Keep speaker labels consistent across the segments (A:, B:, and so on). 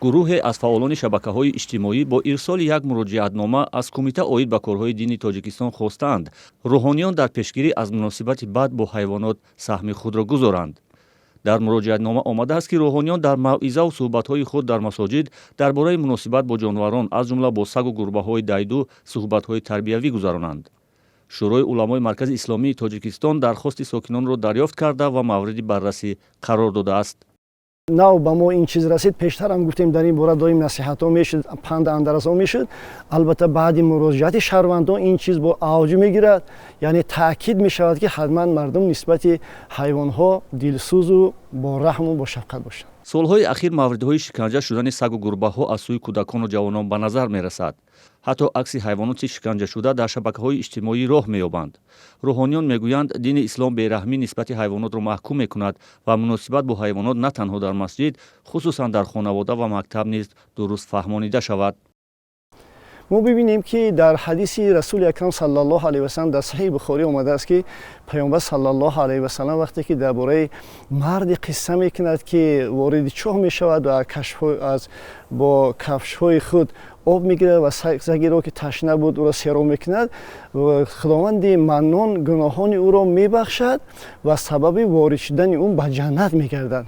A: Гурӯҳе аз фаъолони шабакаҳои иҷтимоӣ бо ирсоли як муроҷиатнома аз Кумита оид ба корҳои дини Тоҷикистон хостаанд, рӯҳониён дар пешгирӣ аз муносибати бад бо ҳайвонот саҳми худро гузоранд. Дар муроҷиатнома омадааст, ки рӯҳониён дар мавъизаву суҳбатҳои худ дар масоҷид дар бораи муносибат бо ҷонварон, аз ҷумла бо сагу гурбаҳои дайду, суҳбатҳои тарбиявӣ гузаронанд. Шӯрои уламои Маркази исломии Тоҷикистон дархости сокинонро дарёфт карда ва мавриди баррасӣ қарор додааст.
B: Нав ба мо ин чиз расид. Пештар ҳам гуфтем, дар ин бора доим насиҳатҳо мешуд, панду андарзҳо мешуд. Албатта, баъди муроҷиати шаҳрвандон ин чиз бо авҷ мегирад, яъне таъкид мешавад, ки ҳатман мардум нисбати ҳайвонҳо дилсӯзу бо раҳму бо шафқат бошанд.
A: Солҳои ахир мавридҳои шиканҷа шудани сагу гурбаҳо аз сӯи кӯдакону ҷавонон ба назар мерасад. Ҳатто акси ҳайвоноти шиканҷашуда дар шабакаҳои иҷтимоӣ роҳ меёбанд. Рӯҳониён мегӯянд, дини ислом бераҳмӣ нисбати ҳайвонотро маҳкум мекунад ва муносибат бо ҳайвонот на танҳо дар масҷид, хусусан дар хонавода ва мактаб низ дуруст фаҳмонида шавад.
B: Мо бибинем, ки дар ҳадиси Расули Акрам саллаллоҳу алайҳи васалам дар Саҳиҳи Бухорӣ омадааст, ки Паёмбар саллаллоҳу алайҳи васалам вақте ки дар бораи марде қисса мекунад, ки вориди чоҳ мешавад ва аз бо кафшҳои худ об мегирад ва сагеро, ки ташна буд, ӯро сероб мекунад, Худованди Маннон гуноҳони ӯро мебахшад ва сабаби ворид шудани ӯ ба ҷаннат мегардад.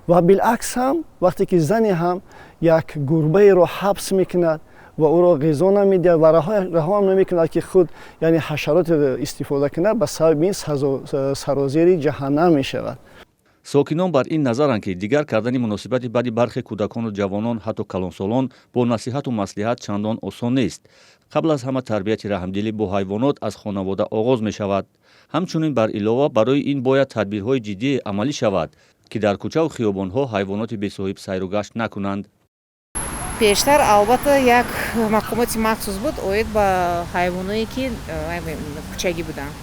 B: Ва билакс ҳам, вақте ки зане ҳам як гурбаеро ҳабс мекунад ва ӯро ғизо намедиҳад ва раҳоам намекунад, ки худ, яъне ҳашаротро истифода кунад, ба сабаби ин сарозери ҷаҳаннам мешавад.
A: Сокинон бар ин назаранд, ки дигар кардани муносибати бади бархе кӯдакону ҷавонон, ҳатто калонсолон, бо насиҳату маслиҳат чандон осон нест. Қабл аз ҳама тарбияти раҳмдилӣ бо ҳайвонот аз хонавода оғоз мешавад. Ҳамчунин, бар илова, барои ин бояд тадбирҳои ҷиддие амалӣ шавад, ки дар кӯчаву хиёбонҳо ҳайвоноти бесоҳиб сайру гашт накунанд.
C: Пештар, албатта, як мақомоти махсус буд оид ба ҳайвоное, ки кӯчагӣ буданд.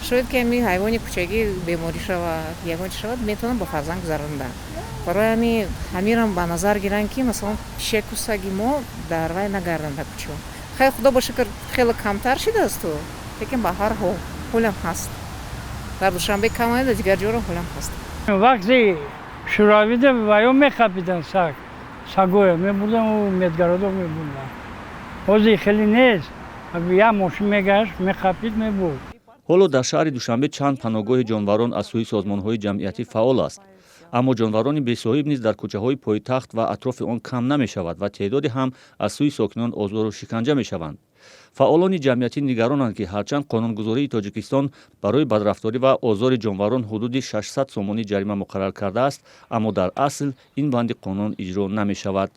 C: Шояд ки ҳами ҳайвони кӯчагӣ беморӣ шавад, ягон чи шавад, метавонанд ба фарзанд гузаронда. Барои ҳами ҳамирам ба назар гиранд, ки масалан пишеку саги мо дар вай нагарданд, дар кӯчо. Хайр, Худо ба шукр, хеле камтар шидаасту, лекин ба ҳар ҳол ҳолам ҳаст. Дар Душанбе кам, дар дигар ҷоро ҳолам ҳаст.
D: Вақти шӯравида ваё меқапидан, саг сагоя мебурдан, медгородок мебурдан. Ҳозир хеле нест, як мошин мегашт, меқапид, мебурд.
A: Ҳоло дар шаҳри Душанбе чанд паноҳгоҳи ҷонварон аз сӯи созмонҳои ҷамъиятӣ фаъол аст, аммо ҷонварони бесоҳиб низ дар кӯчаҳои пойтахт ва атрофи он кам намешавад ва теъдоде ҳам аз сӯи сокинон озору шиканҷа мешаванд. Фаъолони ҷамъиятӣ нигаронанд, ки ҳарчанд қонунгузории Тоҷикистон барои бадрафторӣ ва озори ҷонварон ҳудуди 600 сомонӣ ҷарима муқаррар кардааст, аммо дар асл ин банди қонун иҷро намешавад.